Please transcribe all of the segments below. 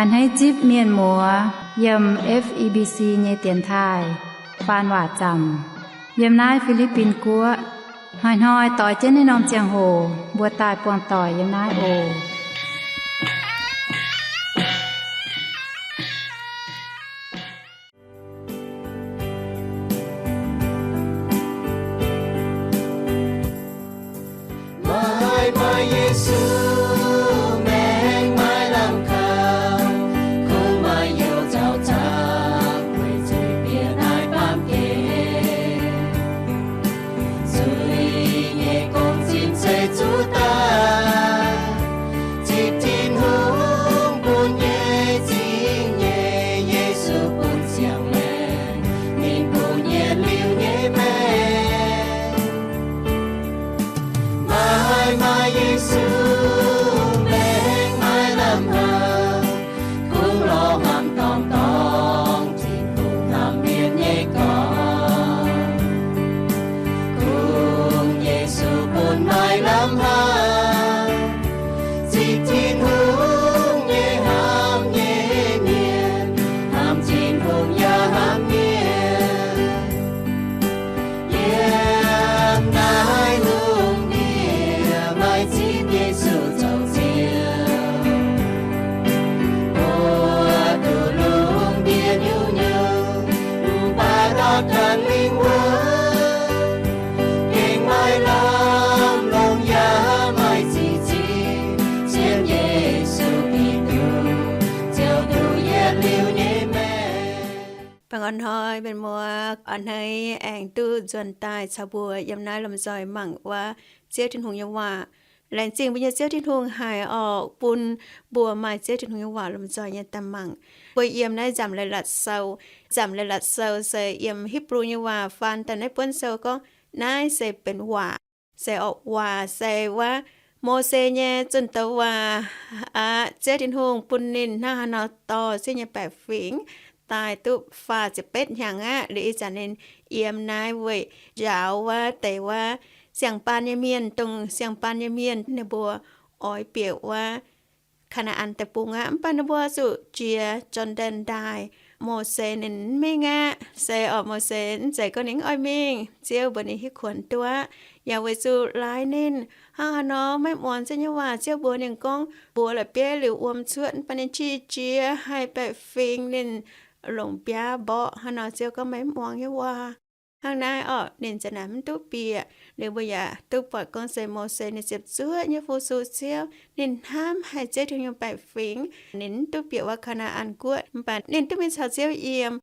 A'hneiv zipv mienh muoz yiem F E B C nyei dienx taaih faan waac zaamc yiem naaiv Fi^li^bin Guoqv. Hnoi-hnoi doix jienv naaiv norm ziangh hoc mbuo daaih buangh doic yiem naaiv oc. Maaih, maaih Yesu, maengx maaih lamh kaux, kungx maaih youh zaux zaangc, weic zuiz-bieqc naaiv baamh gen. Zuiz nyei gong zinh se zuqc daaih, zipv Tin-Hungh bun nyei zingh nyei, Yesu bun ziangh maengx, ninh bun yietc liuz nyei maengx. Maaih, maaih Yesu, maengx maaih lamh kaux, kungx lorz hnamv dorngx dorngx, Tin-Hungh hnamv mienh nyei gorx. Kungx Yesu bun maaih lamh kaux, zipv Tin-Hungh nyei hnamv nyei mienh, hnamv Tin-Hungh yaac hnamv mienh. Yiem naaiv lungh ndiev maaih zipv Yesu zoux Ziouv, mbuo duqv lungh ndiev nyungc-nyungc, mv baac ndortv ganh lingh wuonh, gengh maaih lamh longc yaac maaih zipv Ziouv Yesu Giduc, Ziouv duqv yietc liuz nyei maengx. Baengh orn hnoi mienh muoz, a'hneiv aengx duqv nzuonx daaih caux mbuo yiem naaiv lomh nzoih mangc wuov Ziouv Tin-Hungh nyei waac. Laengz zingh mbuo nyei Ziouv Tin-Hungh haiz orqc, bun mbuo maaih Ziouv Tin-Hungh nyei waac lomh nzoih nyei daaih mangc. Mbuo yiem naaiv Nzamc Leiz-Latc Sou. Nzamc Leiz-Latc Sou se yiem Hipv^lu nyei waac faan daaih naaiv buonv sou gorngv, naaiv se benx waac, se orqc waac, se wuov Mose nyei zunh douz waac aqv. Ziouv Tin-Hungh bun ninh hnangv haaix nor dorh Ziouv nyei baeqc fingx daaih duqv faah ziepc betv hnyangx aqv. Liuz ih zanc ninh yiem naaiv weic njaaux wuov deix wuov siang-baan nyei mienh, dongh siang-baan nyei mienh ninh mbuo oix bieqc wuov Kaa^naa^an Deic-Bung aqv. Mv baac ninh mbuo zuqc jiex Jor^ndaen Ndaaih. Mose ninh mv mingh aqv. Se orqc Mose mv zeiz gorngv ninh mv oix mingh, Ziouv mbuox ninh hiuv kuonx duqv aqv. Yaac weic zuqc laaix ninh hnangv haaix nor maiv muangx Ziouv nyei waac. Ziouv mbuox ninh gorngv mbuox la'bieiv liuz wuom cuotv, mv baac ninh qiex jiez haih baeqc fingx ninh longc biaav mborqv. Hnangv nor Ziouv gorngv meih mv muangx nyei waac. Hnangv naaiv orqc, ninh za'naaic mv duqv bieqc. Liuz mbuo yaac duqv buatc gorngv se Mose ninh ziepc zuoqv nyei fu-sux Ziouv, ninh hnamv haic Ziouv Tin-Hungh nyei baeqc fingx, ninh mv duqv bieqc wuov Kaa^naa^an Guoqv, mv baac ninh duqv mingh caux Ziouv yiem.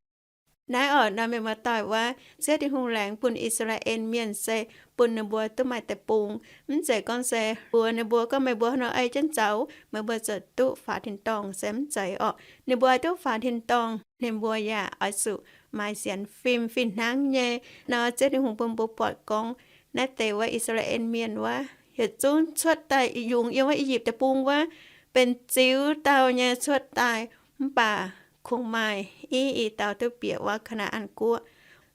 Naaiv orqc nor mienh muoz-doic, wuov Ziouv Tin-Hungh laengz bun I^saa^laa^en Mienh se bun ninh mbuo duqv maaih deic-bung. Mv zeiz gorngv se mbuox ninh mbuo gorngv meih mbuo hnangv nor ei jienv zoux, meih mbuo ziouc duqv faaux tin-dorngh, se mv zeiz orqc. Ninh mbuo oix duqv faaux tin-dorngh, ninh mbuo yaac oix zuqc maaih sienx fim fih hnangv nyei. Nor Ziouv Tin-Hungh bun mbuo buatc gorngv naaiv deix wuov I^saa^laa^en Mienh wuov, yietc zungv cuotv daaih yungz yiem wuov I^yipv Deic-Bung wuov, benx ziux dauh nyei cuotv daaih, mv baac kungx maaih i dauh duqv bieqc wuov Kaa^naa^an Guoqv.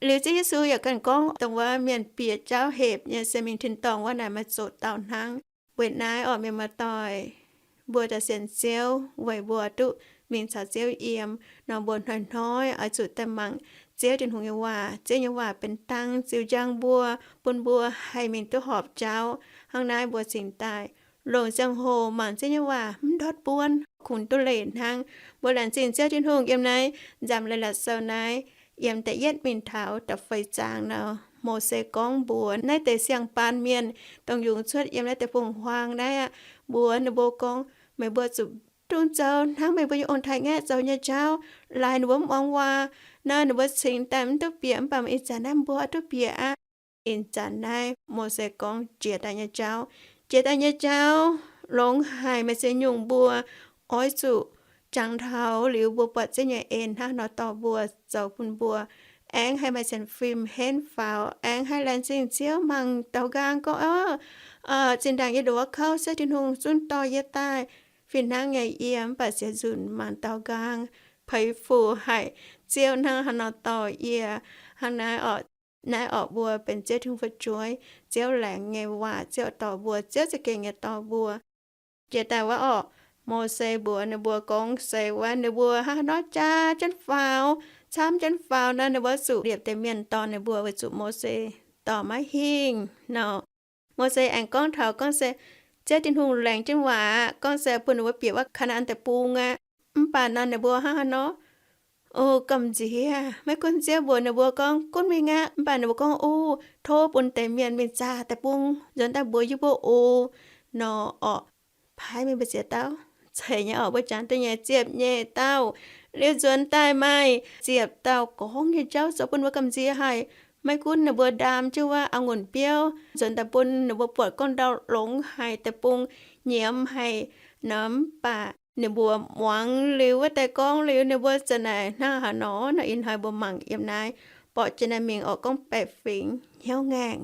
Liuz Ziouv Yesu yaac ganh gorngv dongh wuov mienh bieqc jauv hepc nyei se mingh tin-dorngh wuov naaic maaih zoqc dauh hnangv. Weic naaiv orqc mienh muoz-doic, mbuo daaih sienx Ziouv weic mbuo duqv mingh caux Ziouv yiem nor, mbuo hnoi-hnoi oix zuqc daaih mangc Ziouv Tin-Hungh nyei waac. Ziouv nyei waac benx dang ziux njang mbuo, bun mbuo haih mingh duqv horpc jauv. Hnangv naaiv mbuo cingx daaih longc ziangh hoc mangc Ziouv nyei waac mv ndortv buonv, kungx duqv leih hnangv. Mbuo laengz zingh Ziouv Tin-Hungh yiem naaiv Nzamc Leiz-Latc Sou naaiv, yiem da'yietv mingh taux da'feix zaang nor, Mose gorngv mbuox naaiv deix siang-baan mienh, dongh yungz cuotv yiem naaiv deic-bung-huaang naaiv aqv, mbuox ninh mbuo gorngv, meih mbuo zuqc dungx zoux hnangv meih mbuo nyei ong-taaix-ngaeqv zoux nyei jauv. Laaix ninh mbuo mv muangx waac nor, ninh mbuo cingx daaih mv duqv bieqc, mv baac ih zanc naaiv mbuo oix duqv bieqc aqv. Ih zanc naaiv Mose gorngv jiex daaih nyei jauv. Jiex daaih nyei jauv longx haic, maaih ziex nyungc mbuo oix zuqc jangx taux liuz mbuo buatc Ziouv nyei en hnangv nor dorh mbuo, zoux bun mbuo aengx haih maaih sienx fim henv faaux, aengx haih laengz zingh Ziouv mangc daaux nqaang gorngv, Ov, zinh ndaangc yie nduov wuov kouv Ziouv Tin-Hungh zungv dorh yie daaih fih hnangv nyei, yie mv baac sienx nzunc mangc daaux nqaang, peix fu haic, Ziouv hnangv haaix nor dorh yie. Hnangv naaiv orqc, naaiv orqc mbuo benx Ziouv Tin-Hungh fu'jueiv, Ziouv laengz nyei waac Ziouv dorh mbuo, Ziouv za'gengh nyei dorh mbuo. Jiex daaih wuov orqc, Mose mbuox ninh mbuo gorngv se wuov ninh mbuo hnangv haaix nor jaa jienv faaux, camv jienv faaux nor, ninh mbuo zuqc liepc deix mienh dorh ninh mbuo weic zuqc Mose dorh maiv hingh nor. Mose aengx gorngv taux gorngv se Ziouv Tin-Hungh laengz jienv waac aqv, gorngv se bun ninh mbuo bieqc wuov Kaa^naa^an Deic-Bung aqv. Mv baac nor ninh mbuo hnangv haaix nor, o, gamh nziex. Maiv gunv Ziouv mbuox ninh mbuo gorngv gunv mingh aqv, mv baac ninh mbuo gorngv, o, tov bun deix mienh mingh zaah deic-bung nzuonx daaih mbuox yie mbuo oc nor orqc. Paaiv mingh mbu'ziex dauh? Zeiz nyei orqc, mbuo jangx duqv nyei, ziepc nyeic dauh. Liuz nzuonx daaih maaih ziepc dauh gorngv nyei jauv zoux bun mbuo gamh nziex haic. Maiv gunv ninh mbuo ndaam jienv wuov a'ngunc biouv nzuonx daaih bun ninh mbuo buatc gorngv ndau longx haic, deic-bung nyiemz haic nor, mv baac ninh mbuo muangx liuz wuov deix gorngv liuz, ninh mbuo za'naaic hnangv haaix nor nor. Ih hnoi mbuo mangc yiem naaiv borqc jienv naaiv mingh orqc, gorngv baeqc fingx hnyouv ngaengc.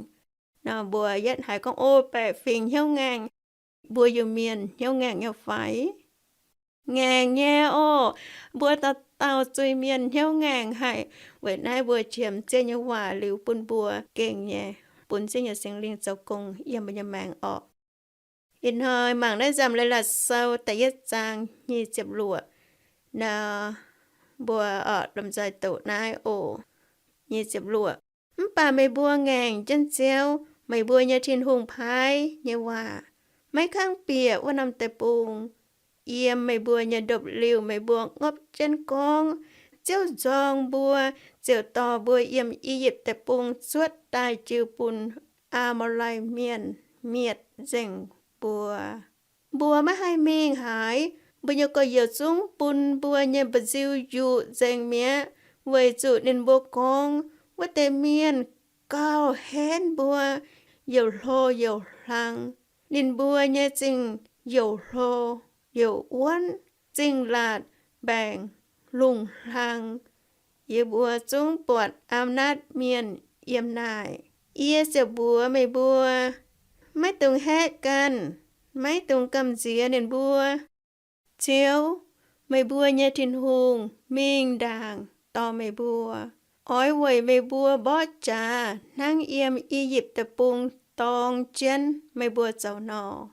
Nor mbuo yietv haiz gorngv, o, baeqc fingx hnyouv ngaengc. Mbuo Iu-Mienh hnyouv ngaengc nyei fai? Ngaengc nyei orqc. Mbuo dauh dauh zuiz-mienh hnyouv ngaengc haic. Weic naaiv mbuo qiemx Ziouv nyei waac liuz bun mbuo gengh nyei, bun Ziouv nyei Singx Lingh zoux gong yiem mbuo nyei maengc orqc. Ih hnoi mangc naaiv nzamc Leiz-Latc Sou da'yietv zaang nyic ziepc luoqc nor, mbuo orqc lomh nzoih doqc naaiv oc. Nyic ziepc luoqc. Mv baac meih mbuo ngaengc jienv Ziouv, meih mbuo nyei Tin-Hungh paaiv nyei waac, maiv kangv bieqc wuov norm deic-bung. Yiem meih mbuo nyei ndopv-liuh meih mbuo ngopv jienv gorngv, Ziouv nzorng mbuo, ziouc dorh mbuo yiem I^yipv Deic-Bung cuotv daaih jiu bun Aa^maa^lai Mienh mietc nzengc mbuo. Mbuo maiv haih mingh haaix. Mbuo nyei gorx-youz zungv bun mbuo nyei mba'nziu yuqc nzengc mi'aqv, weic zuqc ninh mbuo gorngv, Wuov deix mienh gauh henv mbuo, youc hlo youc hlang. Ninh mbuo nyei zingh youc hlo youc wuonv, zingh laatc mbaengc lungh hlang. Yie mbuo zungv buatc Aamlatv Mienh yiem naaic. Yie ziouc mbuox meih mbuo, maiv dungx haeqv ganh, maiv dungx gamh nziex ninh mbuo. Ziouv, meih mbuo nyei Tin-Hungh, mingh ndaangc dorh meih mbuo. Oix weic meih mbuo mborqv jaax hnangv yiem I^yipv Deic-Bung dorng jienv meih mbuo zoux nor.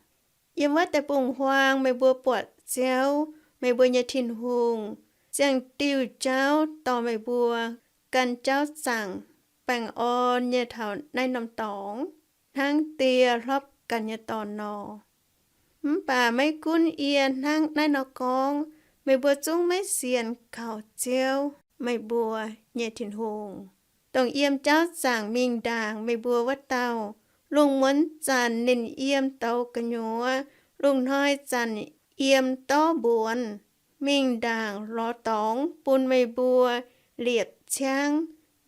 Yiem wuov deic-bung-huaang meih mbuo buatc Ziouv, meih mbuo nyei Tin-Hungh, ziangh diuh jauv dorh meih mbuo, gan jauv zaangc baengh orn nyei taux naaiv norm dorngx, hnangv die hlopv ganh nyei dorn nor. Mv baac maiv gunv yie hnangv naaiv nor gorngv, meih mbuo zungv maiv sienx kaux Ziouv, meih mbuo nyei Tin-Hungh, dongh yiem jauv zaangc mingh ndaangc meih mbuo wuov dauh. Lungh muonz zanc ninh yiem douz gu'nyuoz, lungh hnoi zanc yiem dorv mbuonx. Mingh ndaangc lorz dorngx bun meih mbuo liepc ciangv,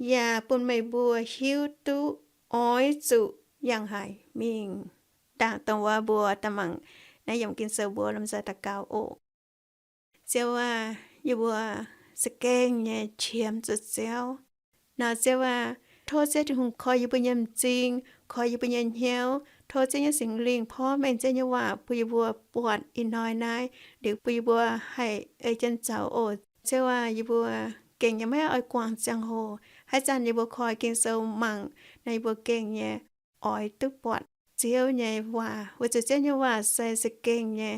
yaac bun meih mbuo hiuv duqv oix zuqc yangh haic mingh. Ndaangc dongh wuov mbuo daaih mangc naaiv yiemc Ging-Sou mbuo lomh nzoih daux gaux oc. Ziouv aah, yie mbuo za'gengh nyei qiemx zuqc Ziouv. Nor Ziouv aah, tov Ziouv Tin-Hungh koi yie mbuo nyei m'zing, koi yie mbuo nyei hnyouv. Tov Ziouv nyei Singx Lingh porv mengh Ziouv nyei waac bun yie mbuo buatc ih hnoi naaiv, liuz bun yie mbuo haih ei jienv zoux oc. Ziouv aah, yie mbuo gengh nyei maiv oix guangc ziangh hoc. Haaix zanc yie mbuo koi Ging-Sou mangc nor, yie mbuo gengh nyei oix duqv buatc Ziouv nyei waac, weic zuqc Ziouv nyei waac se za'gengh nyei,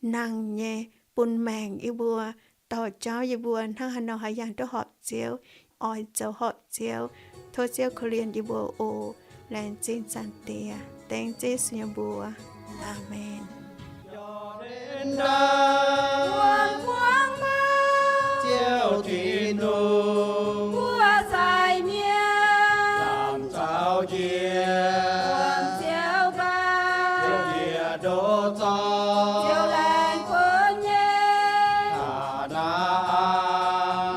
nangh nyei, bun maengc yie mbuo, dorh jauv yie mbuo hnangv haaix nor haih yangh duqv horpc Ziouv, oix zoux horpc Ziouv. Tov Ziouv korv-lienh yie mbuo oc. Laengz zingh Zaangc Diex, dengv Ziouv Yesu nyei mbuox. Aamen. Ziouv Tin-Hungh, mbuo sai mienh, lamh zaux jiex, Ziouv nqa'haav, Ziouv njiec ndoqv zorqv, Ziouv laengz bun nyei, Kaa^naa^an,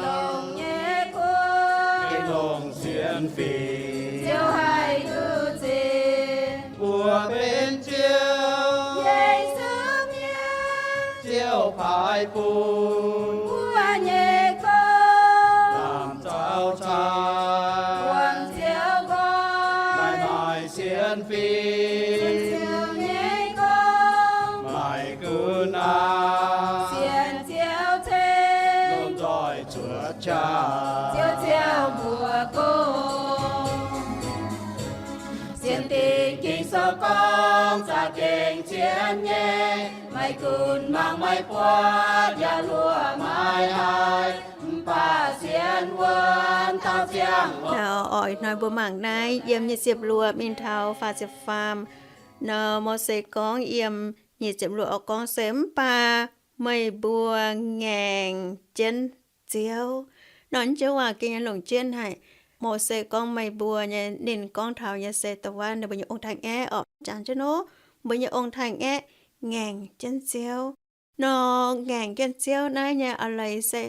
longc nyei kuv, Tin-Hungh sienx fingx, Ziouv haih duqv zipv. Mbuo benx Ziouv, Yesu mienh, Ziouv paaiv bun mbuo nyei gong, lamh zaux cai, buangh Ziouv nqoi, naaic maaih sienx fingx, sienx Ziouv nyei gong, maaih gunv aqv, sienx Ziouv ceng, lomh nzoih cuotv qaqv, Ziouv Ziouv mbuox gong. Sienx Dingc Ging-Sou gorngv, za'gengh zien nyei. Maiv gunv mangc maiv buatc yaac luoqc maiv haiz, mv baac sienx wuonv taux ziangh hoc. Oix hnoi mbuo mangc naaiv yiem nyic ziepc luoqc mingh taux faah ziepc faam nor, Mose gorngv yiem nyic ziepc luoqc oix gorngv se, mv baac meih mbuo ngaengc jienv Ziouv. Nor naaiv joux waac gengh nyei longc jienv haic. Mose gorngv meih mbuo nyei, ninh gorngv taux nyei se dongh wuov ninh mbuo nyei ong-taaix-ngaeqv orqc. Jangx jienv nor, mbuo nyei ong-taaix-ngaeqv ngaengc jienv Ziouv. Nor ngaengc jienv Ziouv naaiv nyei a'leiz se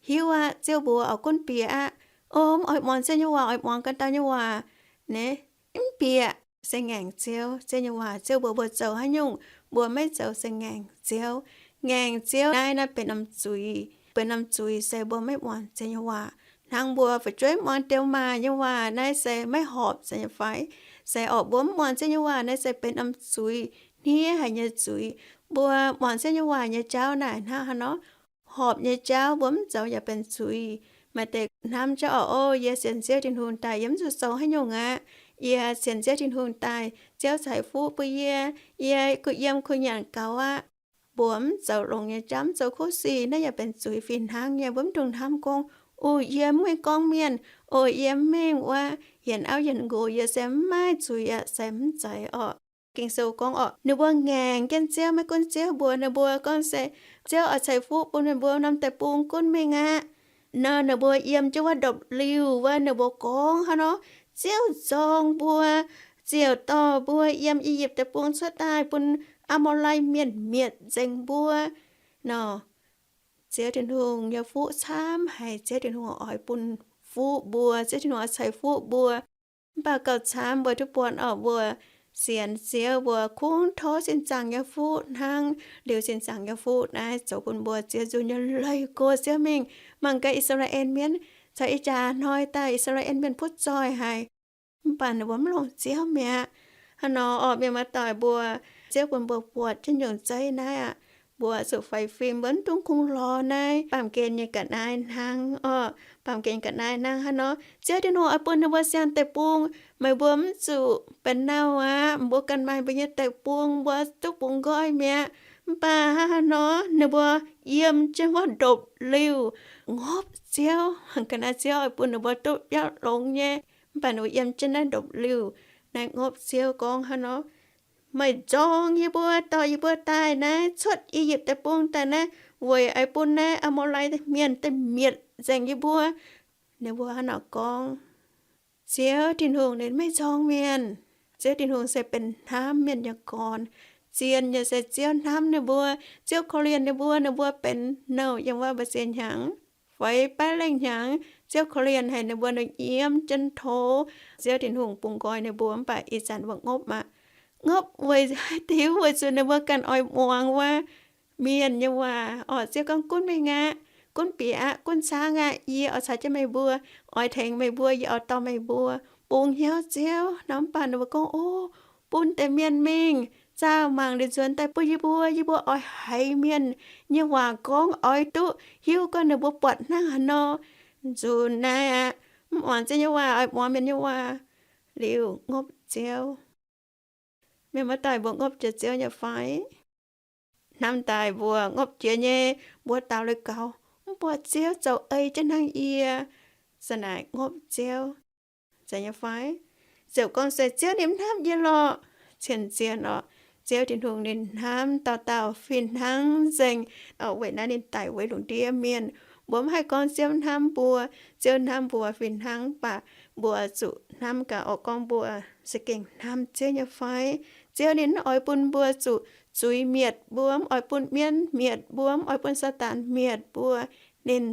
hiuv aqv, Ziouv mbuox oix gunv bieqc aqv. O, mv oix muangx Ziouv nyei waac, oix muangx ganh dauh nyei waac. Naaiv mv bieqc se ngaengc Ziouv. Ziouv nyei waac, Ziouv mbuox mbuo zoux haaix nyungc, mbuo maiv zoux se ngaengc Ziouv. Ngaengc Ziouv naaiv, naaiv benx norm zuiz. Benx norm zuiz se mbuo maiv muangx Ziouv nyei waac. Hnangv mbuo fu'jueiv muangx diex maac nyei waac naaiv se maiv horpc, se nyei fai? Se orqc, mbuo mv muangx Ziouv nyei waac naaiv se benx norm zuiz, hniev haic nyei zuiz. Mbuo muangx Ziouv nyei waac nyei jauv naaic hnangv haaix nor? Horpc nyei jauv mbuo mv zoux yaac benx zuiz. Maaih deix hnamv jauv orqc, o, yie sienx Ziouv Tin-Hungh daaih yie mv zuqc zoux haaix nyungc aqv. Yie sienx Ziouv Tin-Hungh daaih, Ziouv ceix fuqv bun yie, yie kuh yiem kuh nyanc gaux aqv. Mbuo mv zoux longx nyei jauv, mv zoux kuv sic, naaiv yaac benx zuiz fih hnangv nyei. Mbuo mv dungx hnamv gorngv, o, yie mv mengh gorngv mienh, o, yie mv mengh wuov, yienc auv yienc nqox, yie se mv maaih zuiz aqv, se mv zeiz orqc. Ging-Sou gorngv orqc, ninh mbuo ngaengc jienv Ziouv, maiv gunv Ziouv mbuox ninh mbuo gorngv se Ziouv oix ceix fuqv bun ninh mbuo norm deic-bung gunv mingh aqv. Nor ninh mbuo yiem jienv wuov ndopv-liuh wuov, ninh mbuo gorngv haaix nor, Ziouv zorng mbuo, ziouc dorh mbuo yiem I^yipv Deic-Bung cuotv daaih, bun Aa^mo^lai Mienh mietc nzengc mbuo. Nor, Ziouv Tin-Hungh nyei fuqv camv haic. Ziouv Tin-Hungh oix bun fuqv mbuo, Ziouv Tin-Hungh oix ceix fuqv mbuo. Mv baac gauh camv mbuo duqv buatc orqc, mbuo sienx Ziouv, mbuo kungx tov sin zaangc nyei fuqv hnangv. Liuz sin zaangc nyei fuqv naaiv zoux bun mbuo ziouc nzunc nyei leih go Ziouv mingh. Mangc gaax I^saa^laa^en Mienh, caux ih jaax hnoi daaih I^saa^laa^en Mienh butv zoih haic, mv baac ninh mbuo mv longc Ziouv mi'aqv. Hnangv nor orqc, mienh muoz-doic mbuo, Ziouv bun mbuo buatc jienv nyungc zeiv naaiv aqv. Mbuo zuqc faix fim, mbuo mv dungx kungx lorz naaiv baamh gen nyei ga'naaiv hnangv orqc. Baamh gen ga'naaiv hnangv haaix nor, Ziouv Tin-Hungh oix bun ninh mbuo siang deic-bung. Meih mbuo mv zuqc benx nauc aqv. Mbuo ganh maaih mbuo nyei deic-bung, mbuo duqv bungx nqoi mi'aqv. Mv baac hnangv haaix nor ninh mbuo yiem jienv wuov ndopv-liuh ngopv Ziouv. Ga'naaiv Ziouv oix bun ninh mbuo duqv biauv longx nyei. Mv baac ninh mbuo yiem jienv naaiv ndopv-liuh naaiv ngopv Ziouv gorngv hnangv nor, meih nzorng yie mbuo, dorh yie mbuo daaih naaiv, cuotv I^yipv Deic-Bung daaih naaiv, weic oix bun naaiv Aa^mo^lai Mienh daaih mietc nzengc yie mbuo. Ninh mbuo hnangv naaic gorngv. Ziouv Tin-Hungh ninh maiv nzorng mienh. Ziouv Tin-Hungh se benx hnamv mienh nyei gorn. Zien nyei se Ziouv hnamv ninh mbuo. Ziouv korv-lienh ninh mbuo, ninh mbuo benx nouh yiem wuov mbu'ziex hnyangx feix baeqv lengh hnyangx. Ziouv korv-lienh haic ninh mbuo, ninh yiem jienv tov Ziouv Tin-Hungh bungx nqoi ninh mbuo. Mv baac ih zanc mbuo ngopv aqv. Ngopv weic haaix diuc? Weic zuqc ninh mbuo ganh oix muangx wuov mienh nyei waac. Orqc, Ziouv gorngv, gunv mingh aqv, gunv bieqc aqv, gunv caangv aqv. Yie oix caux jienv meih mbuo, oix tengx meih mbuo, yie oix dorh meih mbuo bungx hnyouv Ziouv. Nor mv baac ninh mbuo gorngv, o, bun deix mienh mingh, zaah mangc liuz nzuonx daaih bun yie mbuo, yie mbuo oix haiz mienh nyei waac gorngv, oix duqv hiuv gorngv ninh mbuo buatc hnangv haaix nor. Nzunc naaiv aqv, mv muangx Ziouv nyei waac, oix muangx mienh nyei waac liuz ngopv Ziouv. Mienh muoz-doic, mbuo ngopv jiex Ziouv nyei fai? Hnamv daaih mbuo ngopv jiex nyei, mbuo daux leiz gaux, mv buatc Ziouv zoux ei jienv hnangv yie. Za'naaic ngopv Ziouv, zeiz nyei fai? Ziouc gorngv se Ziouv ninh mv hnamv yie lorqc. Cien-zien orqc, Ziouv Tin-Hungh ninh hnamv dauh dauh fih hnangv nzengc. Weic naaiv ninh daic weic lungh ndiev mienh. Mbuo mv haih gorngv Ziouv hnamv mbuo. Ziouv hnamv mbuo fih hnangv, mv baac mbuo zuqc hnamv gaax orqc, gorngv mbuo se gengh hnamv Ziouv nyei fai. Ziouv ninh mv oix bun mbuo zuqc zuiz mietc mbuo, mv oix bun mienv mietc mbuo, mv oix bun Saadaan mietc mbuo. Ninh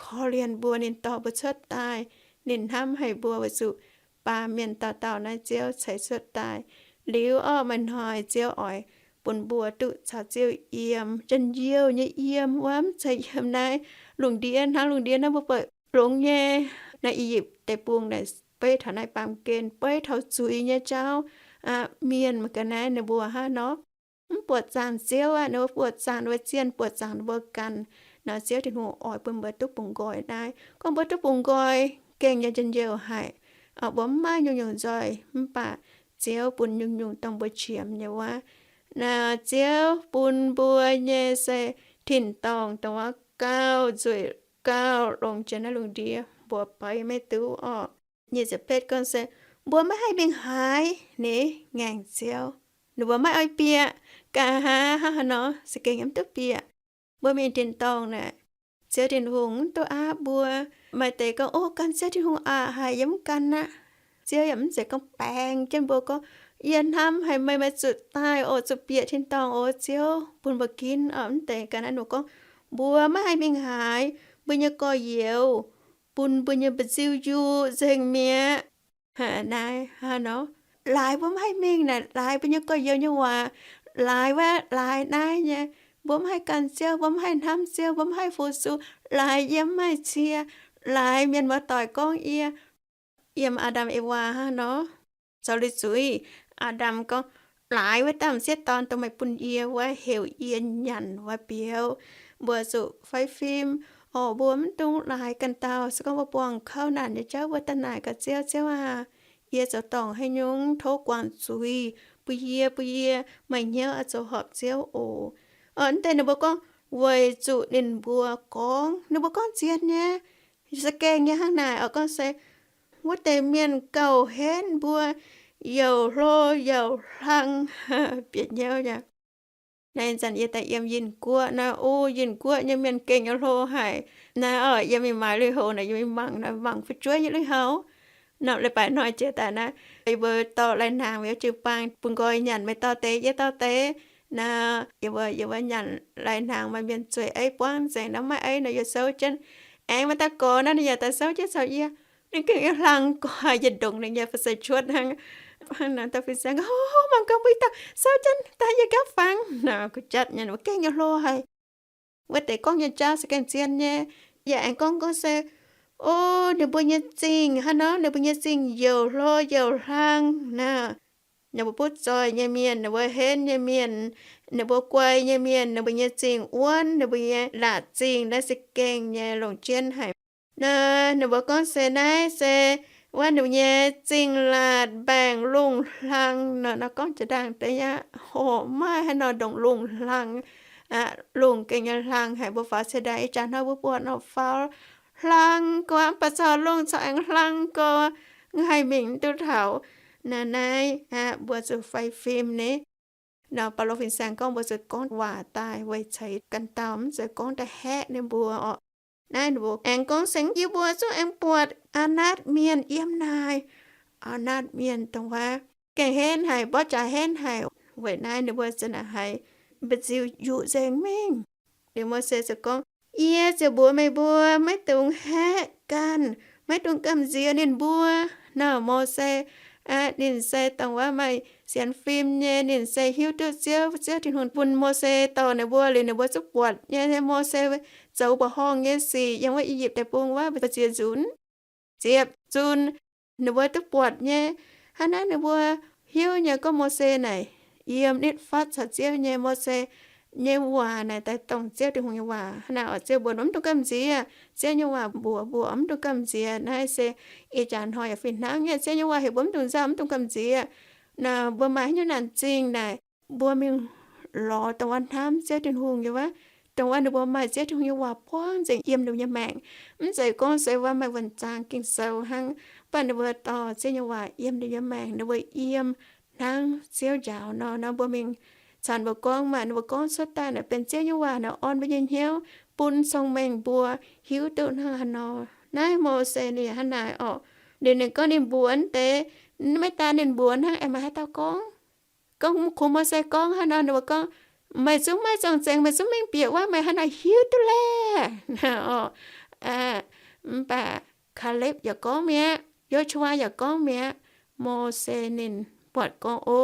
korv-lienh mbuo, ninh dorh mbuo cuotv daaih. Ninh hnamv haic mbuo weic zuqc baamh mienh dauh dauh naaiv Ziouv ceix cuotv daaih. Liuz orqc, maaih hnoi Ziouv oix bun mbuo duqv caux Ziouv yiem, njien-youh nyei yiem wuov, mv zeiz yiem naaiv lungh ndiev. Hnangv lungh ndiev naaiv mbuo buatc longx nyei, naaiv I^yipv Deic-Bung naaic beiv taux naaiv baamh gen, beiv taux zuiz nyei jauv. Mienh mangc gaax naaiv ninh mbuo hnangv nor, mv buoqc zaangc Ziouv aqv. Ninh mbuo buoqc zaangc ninh mbuo zienh, buoqc zaangc ninh mbuo ganh. Nor Ziouv Tin-Hungh oix bun mbuo duqv bungx nqoi naaiv. Gorngv mbuo duqv bungx nqoi gengh nyei njien-youh haic. Mbuo mv maaih nyungc-nyungc nzoih, mv baac Ziouv bun nyungc-nyungc dongh mbuo qiemx nyei wuov. Naaiv Ziouv bun mbuo nyei se tin-dorngh dongh wuov gauh nzueic gauh longx jiex naaiv lungh ndiev, mbuox baaix maiv duqv orqc. Nyic ziepc betv gorngv se, mbuo maiv haih mingh haaix ni ngaengc Ziouv. Ninh mbuo maiv oix bieqc, nqa'haav hnangv haaix nor za'gengh yaac mv duqv bieqc. Mbuo mingh tin-dorngh naaic, Ziouv Tin-Hungh mv duqv aapv mbuo. Maaih deix gorngv, o, gan Ziouv Tin-Hungh aqv, haiz yiem mv gan aqv. Ziouv yaac mv zeiz gorngv baeng jienv mbuo gorngv, yie hnamv haic meih, meih zuqc daaih oc, zuqc bieqc tin-dorngh oc, Ziouv bun mbuo ginv oc. Mv deix ga'naaiv ninh gorngv, mbuo maiv haih mingh haaix, mbuo nyei gorx-youz bun mbuo nyei mba'nziu yuqc nzengc mi'aqv. Naaiv hnangv nor, laaix mbuo maiv haih mingh naaic, laaix mbuo nyei gorx-youz nyei waac, laaix wuov laaix naaiv nyei. Mbuo maiv haih gan Ziouv, mbuo maiv haih hnamv Ziouv, mbuo maiv haih fu-sux, laaix yiem maiv cie, laaix mienh muoz-doic gorngv yie, yiem Aa^ndam Ewaa hnangv nor, zoux liuz zuiz. Aa^ndam gorngv, laaix wuov dauh sieqv dorn dongh meih bun yie wuov heuc yie nyanc wuov biouv. Mbuo zuqc fai fim oc, mbuo mv dungx laaix ganh dauh. Se gorngv mbuo buangh kouv naanc nyei jauv, mbuo daaih naaic gaax Ziouv, Ziouv aah, yie zoux dorngc haaix nyungc, tov guangc zuiz bun yie, bun yie maaih hnyouv oix zoux horpc Ziouv oc. Mv deix ninh mbuo gorngv weic zuqc ninh mbuo gorngv, ninh mbuo gorngv zien nyei, za'gengh nyei hnangv naaic oc. Gorngv se wuov deix mienh gauh henv mbuo, youc hlo youc hlang, bieqc hnyouv nyei. Naaiv zanc yie daaih yiem Yinh Guoqv naaiv, o, Yinh Guoqv nyei mienh gengh nyei hlo haic. Naaiv oc, yie mingh maaiz lui-houx naaic, yie mingh mangc naaiv, mangc fu'jueiv nyei lui-houx. Nor leiz-baaix hnoi jiex daaih naaiv, yie mbuo dorh lai-hnaangx mingh jiu-baang bun nqoi nyanc, meih dorh deix, yie dorh deix. Naaiv yie mbuo, yie mbuo nyanc lai-hnaangx maaih mienh zueih eiv buangv nzengc, naaiv maiv eiv nor yie souv jienv. Aengx maaih dauh gorx naaiv ninh yaac daaih souv jienv caux yie. Ninh gengh yaac hlang gorx, yie ndongc ninh nyei ba'seix cuotv hnangv. Hnangv naaic dauh fin-saeng, o, mangc gaax mbuo dauh souv jienv daaih yie gapv fangx. Naaiv kuh jatv nyei, ninh mbuo gengh nyei hlo haic. Wuov deix gorngv nyei jauv se gengh zien nyei. Yie aengx gorngv gorngv se, o, ninh mbuo nyei zingh hnangv nor, ninh mbuo nyei zingh youc hlo youc hlang naaic. Ninh mbuo butv zoih nyei mienh, ninh mbuo henv nyei mienh, ninh mbuo guai nyei mienh, ninh mbuo nyei zingh wuonv, ninh mbuo nyei laatc zingh naaiv se gengh nyei longc jienv haic. Naaiv ninh mbuo gorngv se naaiv se wuov ninh mbuo nyei zingh laatc mbaengc lungh hlang nor, nor gorngv jiex ndaangc deix aqv, horpc maiv haaix nor ndongc lungh hlang. Lungh gengh nyei hlang haic, mbuo faaux se ndaangc ih jaax hnoi mbuo buatc nor faaux hlang gorx, mv baac caux lungh caux aengx hlang gorx, mv haih mingh mv duqv taux. Naaiv naaiv aqv, mbuo zuqc fai fim ni. Nor Baulo fin-saeng gorngv mbuo zuqc gorngv waac daaih weic ceix ganh dauh, mv zeiz gorngv daaih haeqv ninh mbuo orqc. Naaiv ninh mbuo aengx gorngv se yie mbuo zungv aengx buatc a'naatv mienh yiem naaic. A'naatv mienh dongh wuov gengh henv haic, mborqv jaax henv haic. Weic naaiv ninh mbuo za'naaic haiz mba'nziu yuqc nzengc mingh. Liuz Mose ziouc gorngv, yie ziouc mbuox meih mbuo, maiv dungx haeqv ganh, maiv dungx gamh nziex ninh mbuo. Nor Mose, ninh se dongh wuov maaih sienx fim nyei, ninh se hiuv duqv Ziouv, Ziouv Tin-Hungh bun Mose dorh ninh mbuo liuz, ninh mbuo zungv buatc nyei. Mose zoux mbuoqc horngh nyei sic yiem wuov I^yipv Deic-Bung wuov mbu'ziex nzunc, ziepc nzunc, ninh mbuo duqv buatc nyei. Hnangv naaiv ninh mbuo hiuv nyei gorngv Mose naaic yiem nitv fatv caux Ziouv nyei. Mose nyei waac naaic daaih dongh Ziouv Tin-Hungh nyei waac. Hnangv naaic oc, Ziouv mbuox mv dungx gamh nziex. Ziouv nyei waac mbuox mbuo mv dungx gamh nziex. Naaiv se ih jaax hnoi yaac fih hnangv nyei. Ziouv nyei waac heuc mbuo mv dungx nzauh, mv dungx gamh nziex. Naaic mbuo maaih haaix nyungc naanc zingh naaic, mbuo mingh lorz dongh wuov hnamv Ziouv Tin-Hungh nyei wuov, dongh wuov ninh mbuo maaih Ziouv Tin-Hungh nyei waac buangv nzengc yiem ninh mbuo nyei maengc. Mv zeiz gorngv se wuov maaih wuonh zaang Ging-Sou hnangv, mv baac ninh mbuo dorh Ziouv nyei waac yiem ninh nyei maengc, ninh mbuo yiem hnangv Ziouv njaaux nor. Nor mbuo mingh caux ninh mbuo gorngv maah, ninh mbuo gorngv cuotv daaih naaic benx Ziouv nyei waac naaic orn mbuo nyei hnyouv, bun cong-mengh mbuo hiuv duqv hnangv haaix nor. Naaiv Mose ninh hnangv naaic orqc. Ninh, ninh gorngv ninh mbuox deix, maiv daan ninh mbuox hnangv, aengx maaih haaix dauh gorngv, gorngv kungx Mose gorngv hnangv nor, ninh mbuo gorngv, meih zungv maiv zorng-zengx, meih zungv mingh bieqc wuov, meih hnangv naaic hiuv duqv laeh. Orqc, mv baac Kaalepv yaac gorngv mi'aqv, Yo^su^waa yaac gorngv mi'aqv. Mose ninh buatc gorngv, o,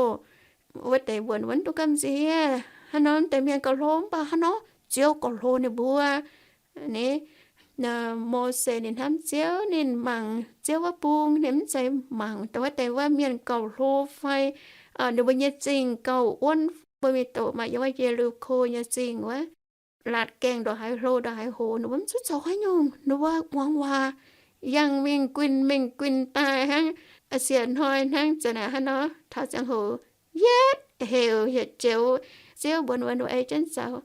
wuov deix wuonx wuov mv dungx gamh nziex. Hnangv nor mv deix mienh gauh hlo, mv baac hnangv nor Ziouv gauh hlo ninh mbuo. Ni, Mose ninh hnamv Ziouv, ninh mangc Ziouv wuov bung, ninh mv zeiz mangc dongh wuov deix wuov mienh gauh hlo fai ninh mbuo nyei zingh gauh wuonv. Mbuo mingh doqc maaih yiem wuov Ye^li^ko nyei zingh wuov, laatc gaengh ndongc haaix hlo ndongc haaix hoz, ninh mbuo mv zuqc zoux haaix nyungc, ninh mbuo muangx waac, yangh mingh guinh mingh guinh daaih hnangv. Siec hnoi hnangv za'naaic hnangv nor, taux ziangh hoc yietv heuc hietc joux, Ziouv mbuox ninh mbuo ei jienv zoux.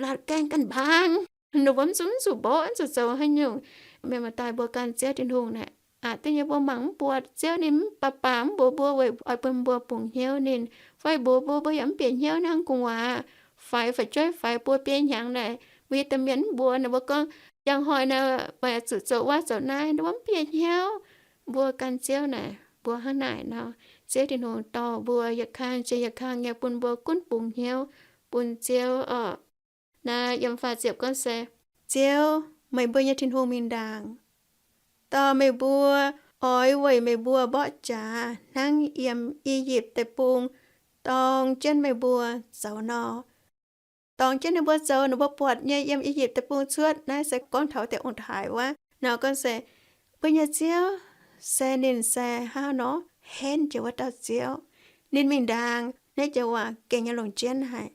Laatc gaengh ganh mbaang, ninh mbuo mv zuqc, mv zuqc mborqv, mv zuqc zoux haaix nyungc. Mienh maaih daaih mbuo gan Ziouv Tin-Hungh naaic, aqc deix nyei mbuo mangc mv buatc, Ziouv ninh mv baac baac mv mbuox mbuo weic oix bun mbuo bungx hnyouv ninh, fai mbuox mbuo, mbuo yaac mv bieqc hnyouv hnangv gu'nguaaz, faix fu'jueiv faix buo biei hnyangx naaic, mbuo nyei domh mienh mv mbuox ninh mbuo gorngv, njang hnoi naaic meih zuqc zoux wuov zoux naaiv, ninh mbuo mv bieqc hnyouv. Mbuo gan Ziouv naaic mbuo hnangv naaic nor, Ziouv Tin-Hungh dorh mbuo yietc kang jiex yietc kang nyei bun mbuo gunv bungx hnyouv bun Ziouv orqc. Naaiv yiem faah ziepc gorngv se, Ziouv, meih mbuo nyei Tin-Hungh, mingh ndaangc, dorh meih mbuo, oix weic meih mbuo mborqv jaax hnangv yiem I^yipv Deic-Bung dorng jienv meih mbuo zoux nor. Dorng jienv ninh mbuo zoux, ninh mbuo buatc nyei, yiem I^yipv Deic-Bung cuotv. Naaiv se gorngv taux deix ong-taaix wuov. Nor gorngv se, mbuo nyei Ziouv se ninh se hnangv nor henv jiex wuov dauh Ziouv. Ninh mingh ndaangc, naaiv joux waac gengh nyei longc jienv haic.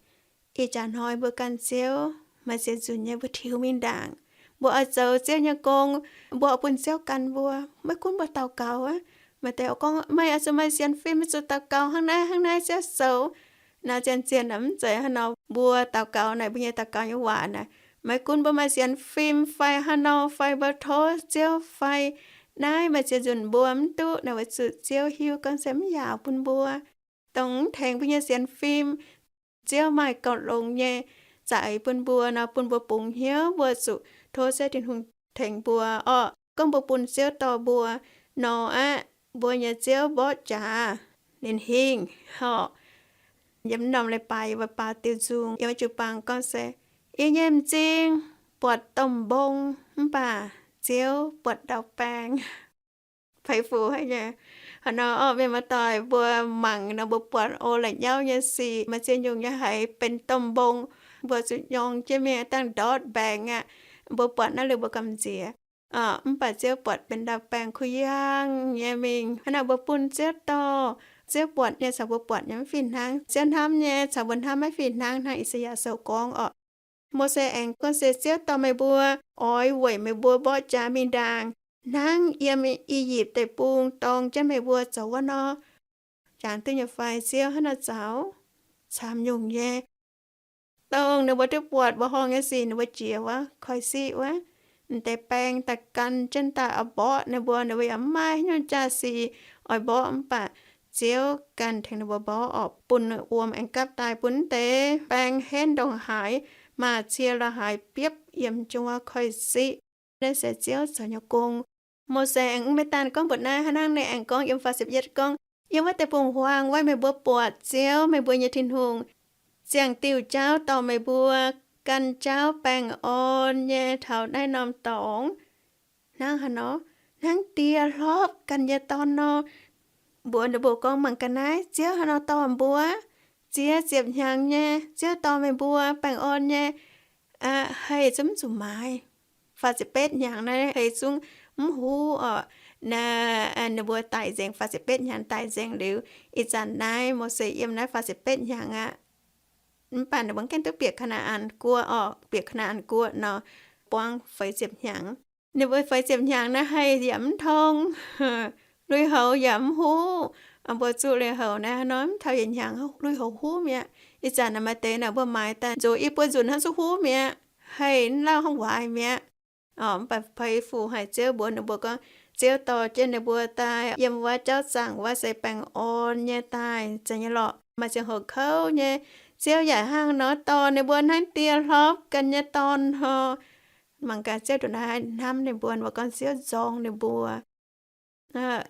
Ih jaax hnoi mbuo gan Ziouv maaih ziex nzunc nyei mbuo tiux mingh ndaangc. Mbuo oix zoux Ziouv nyei gong, mbuo oix bun Ziouv gan mbuo. Maiv gunv mbuo daux gaux aqv, maaih deix gorngv, meih oix zuqc maaih sienx fim, zuqc daux gaux hnangv naaiv hnangv naaiv Ziouv zoux. Naaiv zien-zien naaic mv zeiz hnangv nor. Mbuo daux gaux naaic, mbuo nyei daux gaux nyei waac naaic, maiv gunv mbuo maaih sienx fim fai hnangv nor, fai mbuo tov Ziouv fai, naaiv maaih ziex nzunc mbuo mv duqv naaic, weic zuqc Ziouv hiuv gorngv se mv yaauc bun mbuo, dongh mv tengx mbuo nyei sienx fim. Ziouv maaih gauh longx nyei za'eix bun mbuo nor, bun mbuo bungx hnyouv mbuo zuqc tov Ziouv Tin-Hungh tengx mbuo orqc. Gorngv mbuo bun Ziouv dorh mbuo nor aqv, mbuo nyei Ziouv mborqv jaax ninh hingh orqc. Yiem norm leiz-baaix yie mbuo baaux diuh nzung yiem jiu-baang gorngv se, yie nyei m'zing buatc domh mbong, mv baac Ziouv buatc ndau-baeng. Peix fuc haic nyei. Hnangv nor orqc, mienh maaih doic mbuo mangc nor mbuo buatc o la'nyauv nyei sic, maaih ziex nyungc nyei haiz benx domh mbong, mbuo zuqc nyorng jienv mingh dangh ndortv mbaengx aqv. Mbuo buatc naaiv liuz mbuo gamh nziex. Mv baac Ziouv buatc benx ndau-baeng kuh yangh nyei mingh. Hnangv naaic mbuo bun Ziouv dorh, Ziouv buatc nyei caux mbuo buatc nyei maiv fih hnangv. Ziouv hnamv nyei caux mbuo hnamv maiv fih hnangv, hnangv I^saa^yaa Sou gorngv orqc. Mose aengx gorngv se, Ziouv dorh meih mbuo, oix weic meih mbuo mborqv jaax mingh ndaangc, hnangv yiem I^yipv Deic-Bung dorng jienv meih mbuo zoux wuov nor. Jangx duqv nyei fai? Ziouv hnangv naaiv zaux camv nyungc nyei. Dongh ninh mbuo duqv buatc mbuoqc horngh nyei sic, ninh mbuo jiex wuov koiv-siqv wuov, m'deix baeng daaih gan jienv daaih oix mborqv ninh mbuo. Ninh mbuo yaac mv maaih haaix nyungc jaa-sic oix mborqv, mv baac Ziouv ganh tengx ninh mbuo mborqv orqc, bun wuom aengx gapv daaih, bun m'deix baeng henv ndongc haaix, maaih cie la'haaix biopv yiem jienv wuov koiv-siqv. Naaiv se Ziouv zoux nyei gong. Mose aengx mv maiv daan gorngv mbuox naaiv, hnangv naaiv ninh aengx gorngv yiem faah ziepc yietv gorngv, yiem wuov deic-bung-huaang wuov meih mbuo buatc Ziouv, meih mbuo nyei Tin-Hungh, ziangh diuh jauv dorh meih mbuo gan jauv baengh orn nyei taux naaiv norm dorngx. Hnangv haaix nor? Hnangv die hlorpv ganh nyei dorn nor. Mbuox ninh mbuo gorngv, mangc ga'naaiv, Ziouv haaix nor dorh mbuo? Ziex ziepc hnyangx nyei, Ziouv dorh meih mbuo baengh orn nyei, aqv, hei zungv mv zuqc maaiz. Faah ziepc betv hnyangx naaiv hei zungv mv huv orqc. Naaiv ninh mbuo daic nzengc, faah ziepc betv hnyangx daic nzengc liuz, ih zanc naaiv Mose yiem naaiv faah ziepc betv hnyangx aqv. Mv baac ninh mbuo gengh duqv bieqc Kaa^naa^an Guoqv orqc. Bieqc Kaa^naa^an Guoqv nor, buangv feix ziepc hnyangx. Ninh mbuo feix ziepc hnyangx naaiv hei yaac mv tong, lui-houx yaac mv huv. Mbuo zuqc lui-houx naaiv nor mv taux yietc hnyangx lui-houx huv mi'aqv. Ih zanc naaiv maaih deix naaic mbuo maaiz daaih nzox i buo nzunc hnangv zuqc huv mi'aqv, hei mv lauh hnangv waaic mi'aqv. Mv baac peix fuc haic Ziouv mbuox ninh mbuo gorngv, Ziouv dorh jienv ninh mbuo daaih yiem wuov jauv zaangc wuov se baengh orn nyei daaih, zeiz nyei lorqc. Maaih ziangh hoc kouv nyei, Ziouv yaac hnangv nor dorh ninh mbuo hnangv die hlorpv ganh nyei dorn hnor. Mangc gaax Ziouv ndongc naaiv hnamv ninh mbuo, mbuo gorngv Ziouv nzorng ninh mbuo.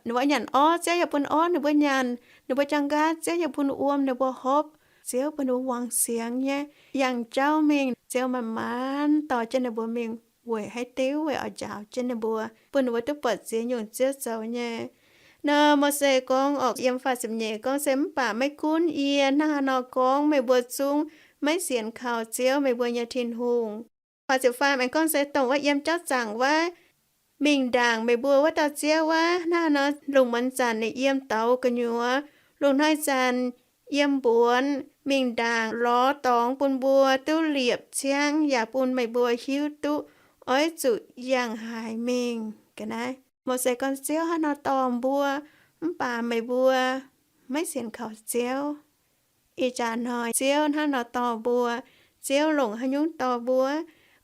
Ninh mbuo nyanc orv, Ziouv yaac bun orv ninh mbuo nyanc. Ninh mbuo jangx nqaatv, Ziouv yaac bun wuom ninh mbuo hopv. Ziouv bun ninh mbuo muangx siangx nyei, yangh jauv mingh. Ziouv manc-manc dorh jienv ninh mbuo mingh weic haaix diuc? Weic oix njaaux jienv ninh mbuo, bun ninh mbuo duqv buatc ziex nyungc Ziouv zoux nyei. Nor Mose gorngv orqc, yiem faah ziepc nyeic gorngv se, mv baac maiv gunv yie hnangv haaix nor gorngv, meih mbuo zungv maiv sienx kaux Ziouv, meih mbuo nyei Tin-Hungh. Faah ziepc faam aengx gorngv se, dongh wuov yiem jauv zaangc wuov mingh ndaangc meih mbuo wuov dauh Ziouv wuov, hnangv haaix nor lungh muonz zanc ninh yiem douz gu'nyuoz, lungh hnoi zanc yiem mbuonx, mingh ndaangc lorz dorngx bun mbuo duqv liepc ciangv, yaac bun meih mbuo hiuv duqv oix zuqc yangh haaix mingh. Ga'naaiv Mose gorngv, Ziouv hnangv haaix nor dorh mbuo, mv baac meih mbuo maiv sienx kaux Ziouv. Ih jaax hnoi Ziouv hnangv nor dorh mbuo, Ziouv longc haaix nyungc dorh mbuo?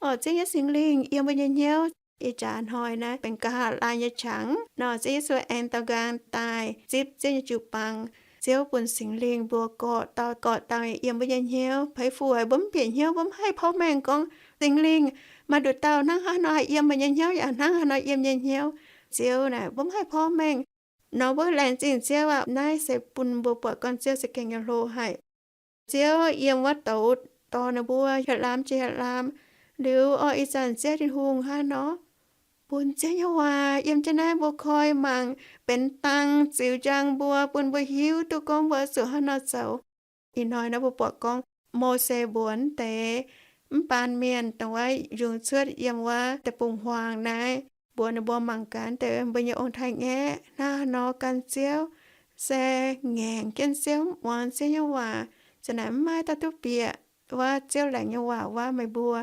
Orqv, Ziouv nyei Singx Lingh yiem mbuo nyei hnyouv. Ih jaax hnoi naaiv benx nqa'haav laai nyei qangx nor, Ziouv Yesu aengx daux nqaang daaih zipv Ziouv nyei jiu-baang. Ziouv bun Singx Lingh mbuo gorqv-dauh gorqv-dauh yiem mbuo nyei hnyouv. Peix fuc haic, mbuo mv bieqc hnyouv, mbuo mv haih porv mengh gorngv, Singx Lingh, maaih nduqc dauh hnangv haaix nor haih yiem meih nyei hnyouv yaac hnangv haaix nor yiem nyei hnyouv. Ziouv naaic, mbuo mv haih porv mengh. Nor mbuo laengz zingh Ziouv aqv. Naaiv se bun mbuo buatc gorngv Ziouv se gengh nyei hlo haic. Ziouv yiem wuov douz dorh ninh mbuo hietc laam jiex hietc laam. Liuz orqv, ih zanc Ziouv Tin-Hungh hnangv nor bun Ziouv nyei waac yiem jienv naaiv mbuo koi mangc, benx dang ziux njang mbuo, bun mbuo hiuv duqv gorngv mbuo zuqc hnangv nor zoux. Ih hnoi naaiv mbuo buatc gorngv Mose mbuox deix mv baan mienh dongh wuov yungz cuotv yiem wuov deic-bung-huaang naaiv, mbuox ninh mbuo mangc gaax deix mbuo nyei ong-taaix-ngaeqv hnangv haaix nor gan Ziouv, se ngaengc jienv Ziouv, muangx Ziouv nyei waac. Za'naaic mv maaih dauh duqv bieqc wuov Ziouv laengz nyei waac waac meih mbuo.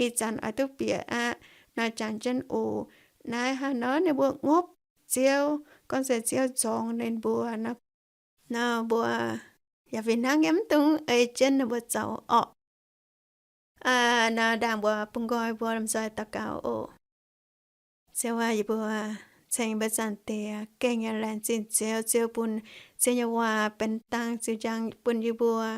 Ih zanc oix duqv bieqc aqv. Naaiv jangx jienv oc. Naaiv hnangv nor ninh mbuo ngopv Ziouv, gorngv se Ziouv nzorng ninh mbuo nor, mbuo yaac fih hnangv nyei mv dungx ei jienv ninh mbuo zoux orqc. Aa, naaiv ndaangc mbuo bungx nqoi mbuo lomh nzoih daux gaux oc. Ziouv aac, yie mbuo ceng mbuo Zaangc Diex, gengh nyei laengz zingh Ziouv. Ziouv bun Ziouv nyei waac benx dang ziux njang bun yie mbuo.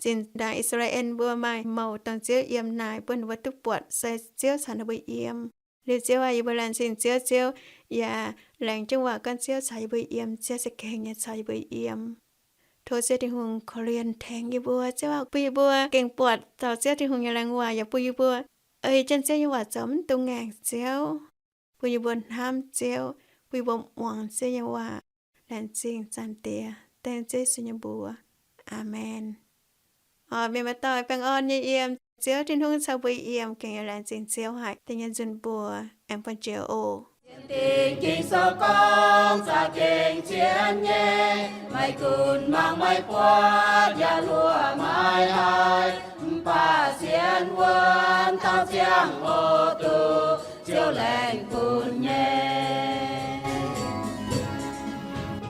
Zinh ndaangc I^saa^laa^en mbuo maaih mouc dongh Ziouv yiem naaic bun ninh mbuo duqv buatc se Ziouv caux ninh mbuo yiem. Liuz Ziouv aac, yie mbuo laengz zingh Ziouv. Ziouv yaac laengz jienv waac gorngv Ziouv caux yie mbuo yiem. Ziouv se gengh nyei caux yie mbuo yiem. Tov Ziouv Tin-Hungh korv-lienh tengx yie mbuo. Ziouv aac, bun yie mbuo gengh buatc taux Ziouv Tin-Hungh nyei laengz waac, yaac bun yie mbuo ei jienv Ziouv nyei waac zoux mv dungx ngaengc Ziouv. Bun yie mbuo hnamv Ziouv, bun yie mbuo muangx Ziouv nyei waac. Laengz zingh Zaangc Diex, dengv Ziouv Yesu nyei mbuox. Aamen. Orqc, mienh maaih dauh baengh orn nyei yiem. Ziouv Tin-Hungh caux mbuo yiem. Gengh nyei laengz zingh Ziouv haic. Da'nyeic nzunc mbuo aengx buangh jiex oc. Sienx dingc Ging-Sou gorngv za'gengh zien nyei, maiv gunv mangc maiv buatc yaac hluoqc maiv haih, mv baac sienx wuonv taux ziangh hoc duqv Ziouv laengz bun nyei.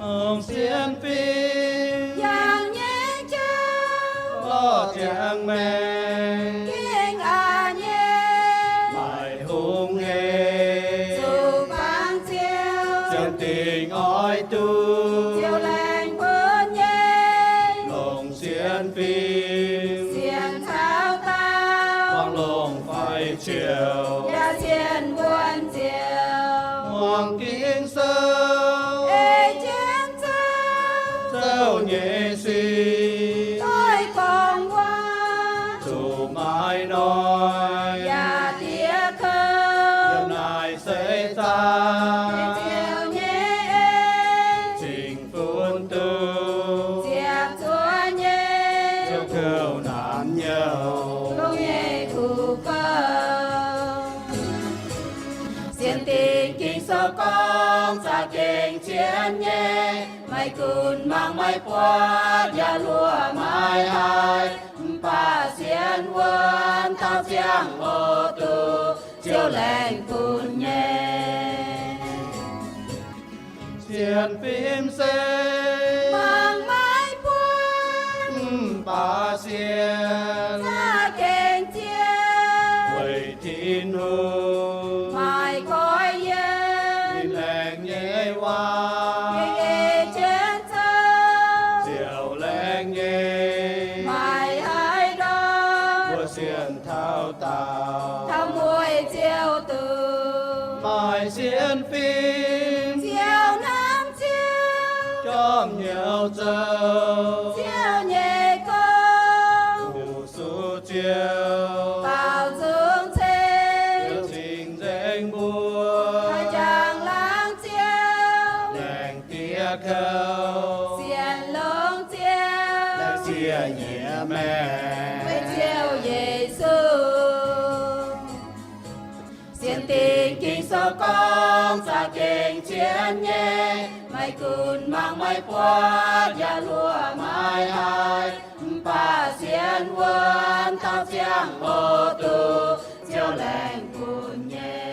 Ong sienx fim, yangh nyei jauv, lorh ziangx maengc, gengh aqc nyei, maiv hungh hec, zuqc bangc Ziouv, sienx dingc oix duqv Ziouv laengz bun nyei. Longc sienx fim, sienx caux daauh, buangh longc faix ziouc, yaac sienx wuonv Ziouv, muangx Ging-Sou, ei jienv Ziouv, Ziouv nyei sic, doix gorngv waac, zuqc maiv noic, yaac diev kouv, yiem naaiv seix zaangc, Ziouv nyei en, zingh funx duqv, ziepc zuoqv nyei, Ziouv kouv naanc nyouh, longx nyei kuv bou. Sienx dingc Ging-Sou gorngv za'gengh zien nyei, maiv gunv mangc maiv buatc yaac hluoqc maiv haih, mv baac sienx wuonv taux ziangh hoc duqv Ziouv laengz bun nyei. Sienx fim se mangc maiv buatc, mv baac sienx za'gengh zien, weic Tin-Hungh maiv goiv yiem, ninh laengz nyei waac, gengh ei jienv zoux, Ziouv laengz nyei, maiv haih ndortv, mbuo sienx taux daauh, taux mueiz Ziouv duqv. Maaih sienx fim, Ziouv hnamv Ziouv, jorm hnyouv zoux Ziouv nyei gong, fu-sux Ziouv, baaux nzung ceng, Ziouv cing-nzengc mbuo, haih njang laangz Ziouv, laengz diev kouv, sienx longx Ziouv, laengz zieqv nyei maengc, weic Ziouv Yesu. Sienx dingc Ging-Sou gorngv za'gengh zien nyei, maiv gunv mangc maiv buatc yaac hluoqc maiv haih, mv baac sienx wuonx taux ziangh hoc duqv Ziouv laengz bun nyei.